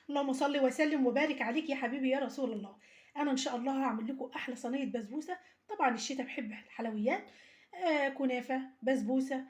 اللهم صل وسلم وبارك عليك يا حبيبي يا رسول الله. انا ان شاء الله هعمل لكم احلى صينية بسبوسه. طبعا الشتاء بحب الحلويات، كنافه، بسبوسه،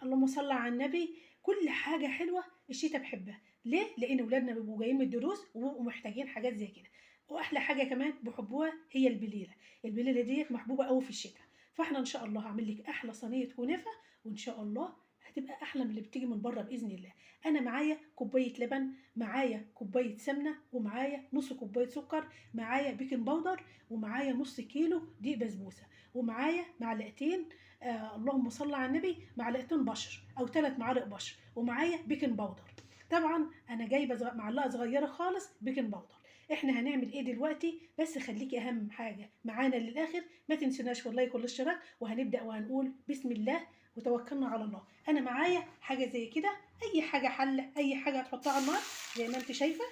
اللهم صل على النبي، كل حاجة حلوة الشتاء بحبها. ليه؟ لان ولادنا بيبقوا جايين من الدروس وبيبقوا محتاجين حاجات زي كده. واحلى حاجة كمان بحبوها هي البليله. البليله ديت محبوبه قوي في الشتاء. فاحنا ان شاء الله هعمل لك احلى صينية كنافه، وان شاء الله هتبقى احلى من اللي بتيجي من بره باذن الله. انا معايا كوباية لبن، معايا كوباية سمنه، ومعايا نص كوباية سكر، معايا baking powder، ومعايا نص كيلو دقيق بسبوسه، ومعايا معلقتين اللهم صل على النبي، معلقتين بشر او 3 معالق بشر، ومعايا baking powder. طبعا انا جايبه معلقه صغيرة خالص baking powder. احنا هنعمل ايه دلوقتي؟ بس خليكي اهم حاجة معانا للاخر، ما تنسوناش وال like والاشتراك. وهنبدا وهنقول بسم الله وتوكلنا على الله. انا معايا حاجة زي كده، اي حاجة حله، اي حاجة هتحطها على النار زي ما انت شايفه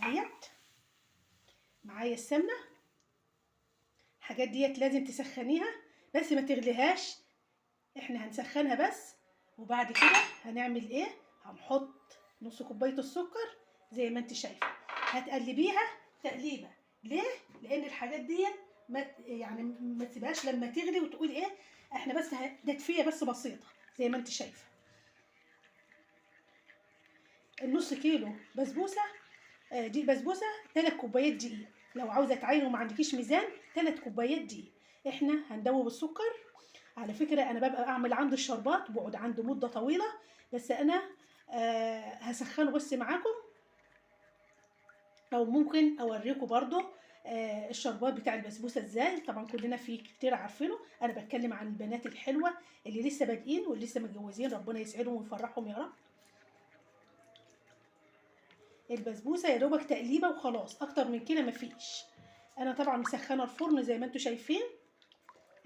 اهيت. معايا السمنة، الحاجات ديت لازم تسخنيها بس ما تغليهاش، احنا هنسخنها بس. وبعد كده هنعمل ايه؟ هنحط نص كوباية السكر زي ما انت شايفه، هتقلبيها تقليبه. ليه؟ لان الحاجات ديت ما تسيبهاش لما تغلي وتقول ايه، احنا بس تدفيه بس بسيطة زي ما انت شايفه. النص كيلو بسبوسه، دي بسبوسه 3 كوبايات دقيق. لو عاوزه تعاينه وما عندكيش ميزان، 3 كوبايات دقيق. احنا هندوب السكر. على فكرة انا ببقى اعمل عند الشربات، بقعد عنده مده طويلة، بس انا هسخنه بس معاكم، او ممكن اوريكم برضو الشربات بتاع البسبوسه ازاي. طبعا كلنا فيه كتير عارفينه. انا بتكلم عن البنات الحلوة اللي لسه بادئين واللي لسه متجوزين، ربنا يسعدهم ويفرحهم يا رب. البسبوسه يا دوبك تقليبه وخلاص، اكتر من كده مفيش. انا طبعا مسخنه الفرن زي ما انتم شايفين.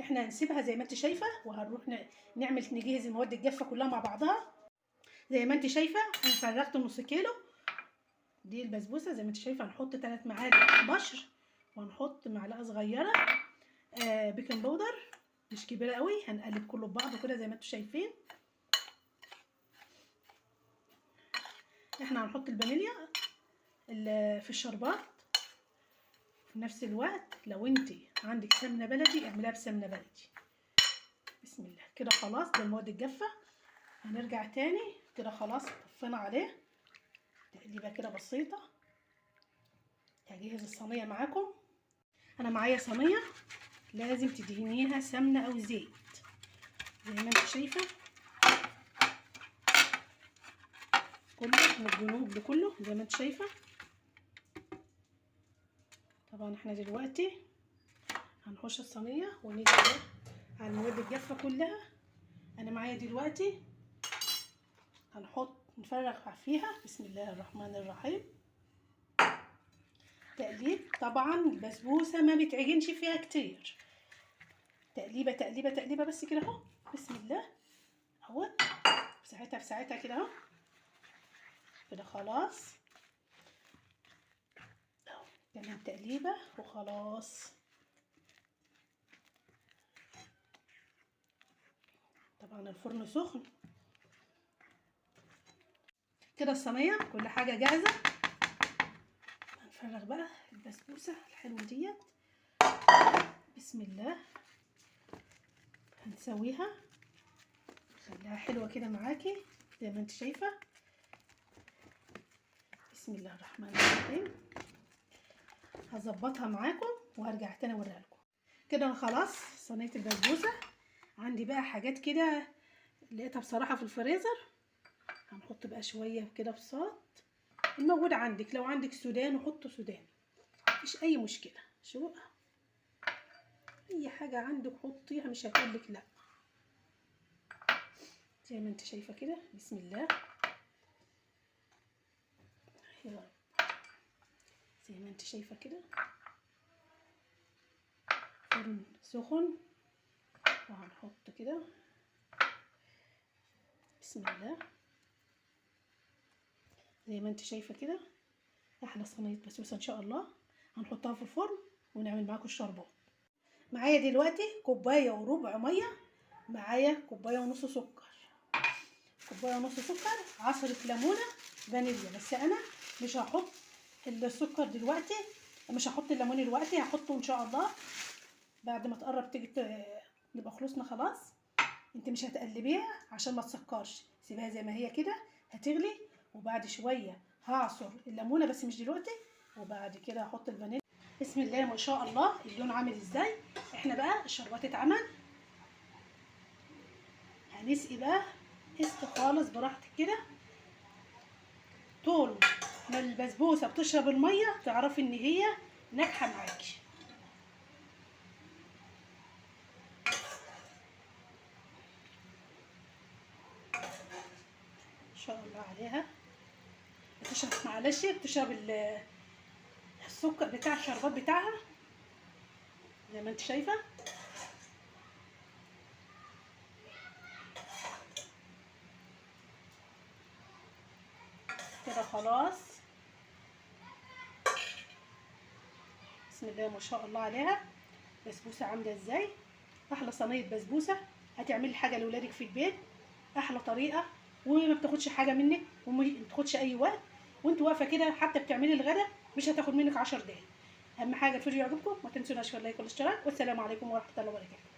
احنا هنسيبها زي ما انت شايفه، وهنروح نعمل نجهز المواد الجافه كلها مع بعضها. زي ما انت شايفه انا فرغت نص كيلو دي البسبوسه زي ما انت شايفه. هنحط 3 معالق بشر، وهنحط معلقه صغيرة baking powder، مش كبيرة قوي. هنقلب كله ببعضه كده زي ما انتم شايفين. احنا هنحط الفانيليا في الشربات في نفس الوقت. لو انت عندك سمنه بلدي اعمليها بسمنه بلدي. بسم الله كده خلاص، ده المواد الجافه. هنرجع تاني كده خلاص، طفينا عليه تقليبه كده بسيطة. هجهز الصينية معاكم. انا معايا صينية لازم تدهنيها سمنه او زيت زي ما انت شايفه، كله من الجنوب لكله زي ما انت شايفه. طبعا احنا دلوقتي هنحوش الصينية ونيجي على المواد الجافه كلها. انا معايا دلوقتي هنحط نفرغ فيها. بسم الله الرحمن الرحيم. تقليب. طبعا البسبوسه ما بتعجنش فيها كتير، تقليبه تقليبه تقليبه بس كده اهو. بسم الله اهو، في ساعتها في ساعتها كده اهو كده خلاص اهو، كمان تقليبه وخلاص. طبعا الفرن سخن كده، الصينية كل حاجة جاهزة. هنفرغ بقى البسبوسه الحلوة ديت. بسم الله. هنسويها، خليها حلوة كده معاكي زي ما انت شايفه. بسم الله الرحمن الرحيم. هظبطها معاكم وهرجع تاني اوريها لكم. كده انا خلاص صينية البسبوسه. عندي بقى حاجات كده لقيتها بصراحة في الفريزر، هنحط بقى شوية كده بساط الموجود عندك. لو عندك سودان وحطوا سودان، مفيش اي مشكلة. شو اي حاجة عندك حطيها، مش هتقولك لا. زي ما انت شايفه كده. بسم الله يا رب. زي ما انت شايفه كده، فرن سخن، وهنحط كده. بسم الله. زي ما انت شايفه كده احلى صينية بسبوسه ان شاء الله. هنحطها في الفرن ونعمل معاكم الشربات. معايا دلوقتي كوباية وربع مية، معايا كوباية ونص سكر، كوباية ونص سكر، عصره ليمونه، فانيليا. بس انا مش هحط السكر دلوقتي، مش هحط الليمون دلوقتي، هحطه ان شاء الله بعد ما تقرب تيجي نبقى خلصنا خلاص. انت مش هتقلبيها عشان ما تسكرش، سيبها زي ما هي كده هتغلي، وبعد شوية هعصر الليمونه بس مش دلوقتي، وبعد كده هحط الفانيليا. بسم الله ما شاء الله اللون عامل ازاي. احنا بقى الشربات اتعمل، هنسقي بقى اسقي خالص براحتك كده. طول ما البسبوسه بتشرب المية تعرفي ان هي ناجحة معاكي. ان شاء الله عليها بتشرب، معلش بتشرب السكر بتاع الشربات بتاعها زي ما انت شايفه. كده خلاص، بسم الله ما شاء الله عليها بسبوسه عامله ازاي. احلى صينية بسبوسه، هتعملي حاجة لاولادك في البيت، احلى طريقه، وما بتاخدش حاجة منك وما بتاخدش اي وقت، وانت واقفة كده حتى بتعملي الغدا مش هتاخد منك 10 دقايق. اهم حاجة الفيديو يعجبكم، ما تنسوناش في ال like والاشتراك، والسلام عليكم ورحمة الله وبركاته.